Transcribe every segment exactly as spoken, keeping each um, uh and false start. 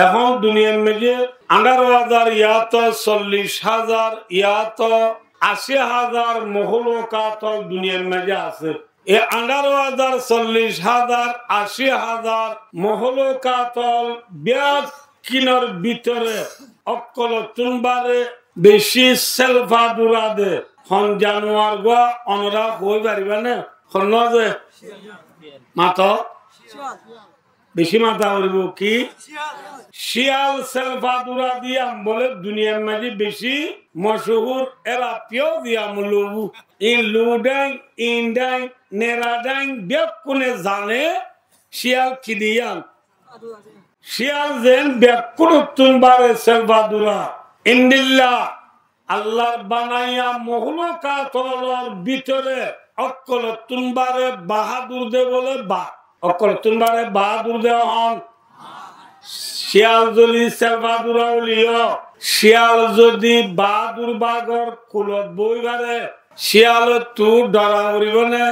Ehón duniyair maze añçáro házar, yáto sollic házar, yáto ací házar mohólukatol duniyair maze asé. E añçáro házar, sollic házar, ací házar mohólukatol biyakkúnor bútore ókkolóttun báre beci selfadura de hon januar gua, onorá hoi faribá né? Hon no ze? Mato. Beci mata foribó ki? Ciyal selfadura diyan bóle duniyair maze beci mochúr, era piyó diyan lou. In lou dhain, in dhain, nera dhain, biyakkúne zane. Ciyal ki diyan? Ciyal zen biyakkúnottún báre selfadura. Endilla Allar banaiya mohólukatolor bútore ókkolóttun báre bahádur de bóle bag. Ókkolóttun báre bahádur de hon? Ciyal zodi selfadura óile yó, ciyal zodi bahádur bagor kulot boi fare, ciyalottú dora foribó né?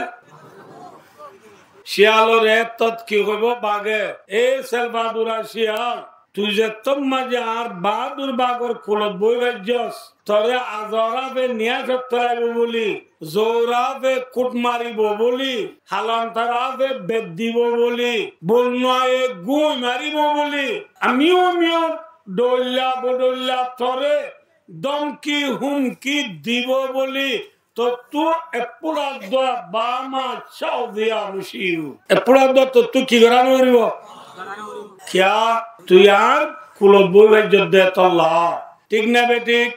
Ciyalore ettót ki hoibó bage? E selfadura ciyal, tui zettót maze añár bahádur bagor kulot boi faijjós, tore azor afe niyacot félaibo bóli, zour afe kút maribo bóli, halantar afe bed dibo bóli, bonnuaye gúi maribo bóli, amiyó amiyó dhoilla bodhoilla tore dómki húmki dibo bóli, tottú ek fura dua bama cáo de amucíu. Ek fura dua tottú ki gorá no foribó? Kiyá? Tui añár kulot boi faijjós de tolla. Thík né bethík?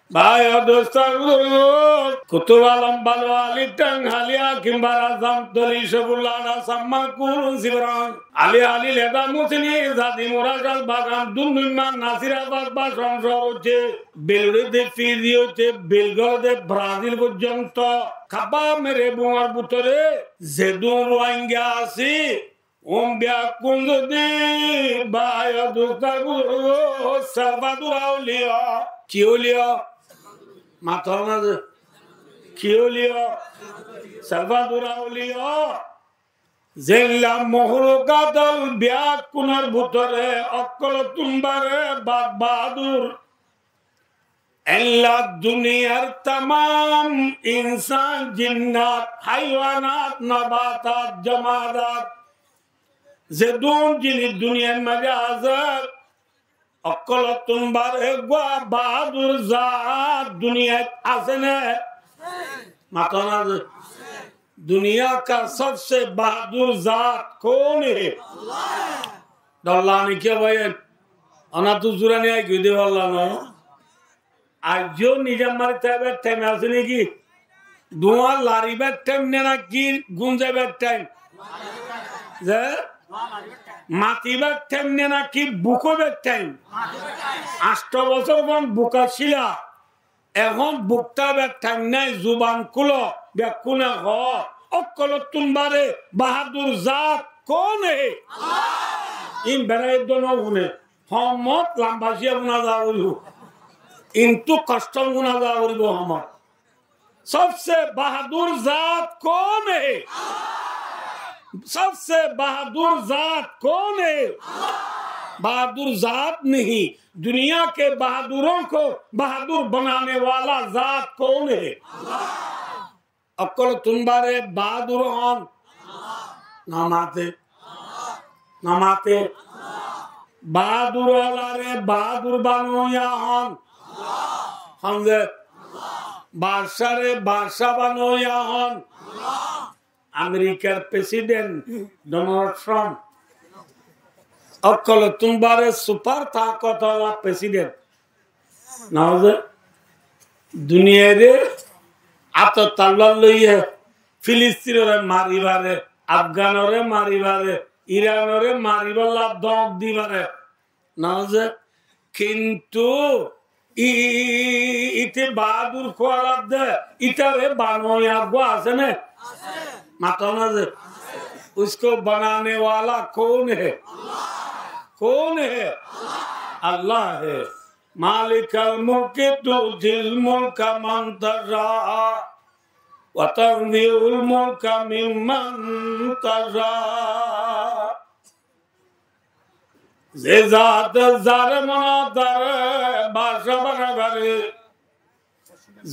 Bái o dustó buzurgó, Kutub Alom Balo Ali Thang, Ali Hakim Bara Zam Toli Sefullah Ara Samma Kurun Sibran, Ali Ali Leda Musini Zadi Murashal Bagan Dundunma Nasirabad Bacon Cóor óite Beluré de Fiji óite Belgore de Brazil foijjonto, Kabba Mere Bungor bútore zedún Ruáinga así, um biyakkún zodi bái o dustó buzurgó, selfadura óile yó, ki óile yó? Mato na ze, ki óile yó? Selfadura óile yó. Zeilla mohólukatol biyakkúnor bútore ókkolóttun báre bag bahádur. Eilla duniyar tamam insán, jinnat, háiwanat, nabatat, jamadat, zedún jinis duniyair maze asé, ókkolóttun báre eggúa bahádur zat duniyait asé né? Mato na ze. दुनिया का सबसे बहादुर जात कौन है? Dholla niki bái? Onattú zurani ai goi de balla no. Aijjó nizam mari táibar thaim asé niki? Duwa laribar thaim ne naki gunzaibar thaim? Ze? Matibar thaim ne naki buk óibar thaim? Ancto bosór fán buk accíla. Ehón buk táibar thaim nái, zuban kúlo, bekkúne hoó, ókkolóttun báre bahádur zat koón hé? Iín beráiye dóno fúne, homot lamba cíya fúna za foribó. Intú kocthó fúna za foribó homot. सबसे बहादुर जात कौन है? सबसे बहादुर जात कौन है? बहादुर जात नहीं, दुनिया के बहादुरों को बहादुर बनाने वाला जात कौन है? Ókkolóttun báre bahádur hoón? Nomate. Nomate. Bahádur olaré bahádur banoiya hoón? Hoón ze? Baccáre baccá banoiya hoón? Amerikar president Donald Trump. Ókkolóttun báre super takot ola president. Noó ze? Duniyaire átot talwar loiye Filistinore mari fare, Afganore mari fare, Iranore mari falla dómok di fare. Noó ze? Kintu i-, i-, i-, i-, ite bahádur kualar de, itare banoiya eggúa asé né? Mato na ze? उसको बनाने वाला कौन है? कौन है? अल्लाह है। मालिकल मुल्क तुतिल मुल्क मन तशा व तनज़िउल मुल्क मिम्मन तशा। Ze zaate zare mon hoó tare baccá banai fare,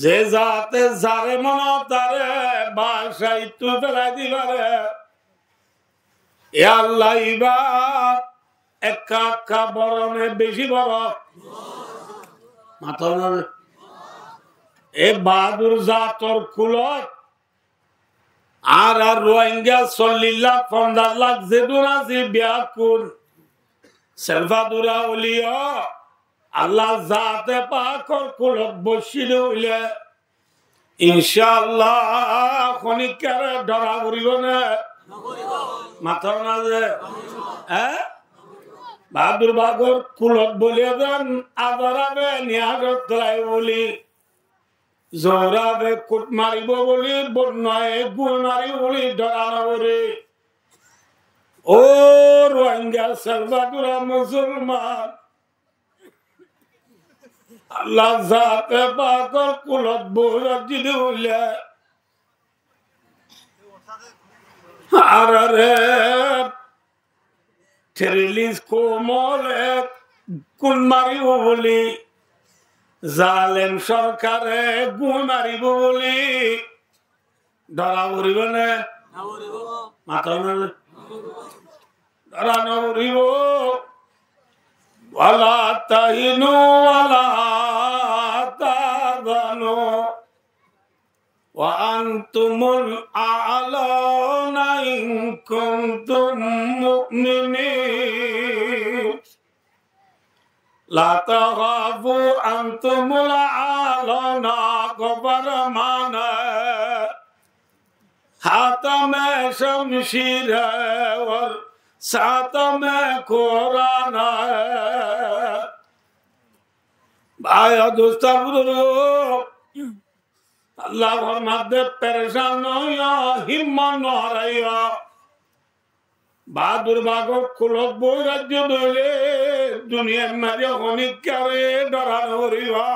ze zaate zare mon hoó tare baccáittu felai di fare. E Allah, ibá ekka ekka boro né beci boro? Mató na. E bahadur zaator kulot añára Ruáinga sollic lak, fonzaic lak zedún así beggún selfadura óileyo, Allah zaate pakor kulot boiccí de óile, incá Allah, honíkkare dhora foribó né? Mató na ze, é? Bahadur bagor kulot bóli zan, azar abe niyazot tolai bóli, zohor abe kut maribó bóli, bonnaye gúi maribó bóli dhora no foré. Ó Ruáinga selfadura musolman, Allah zaate pakor kulot bóli zan de óile, añárare terrorist koum ókkole gúi maribó bóli, zalem sorkare gúi maribó bóli dhora foribó né? Mató na. Dhora no foribó. ولا تهنوا ولا تحزنوا وأنتم الأعلون إن كنتم مؤمنين. لا تخافوا أنتم الأعلون، kofar mane hátam e cómcir e or sátam e Kuran e. Bái o dustó buzurg, Allah formar de, perecán no óiyo, himmot no háraiyo. Bahadur bagor kulot bóli zan de óile, duniyar maze honíkkare dhora no foribó.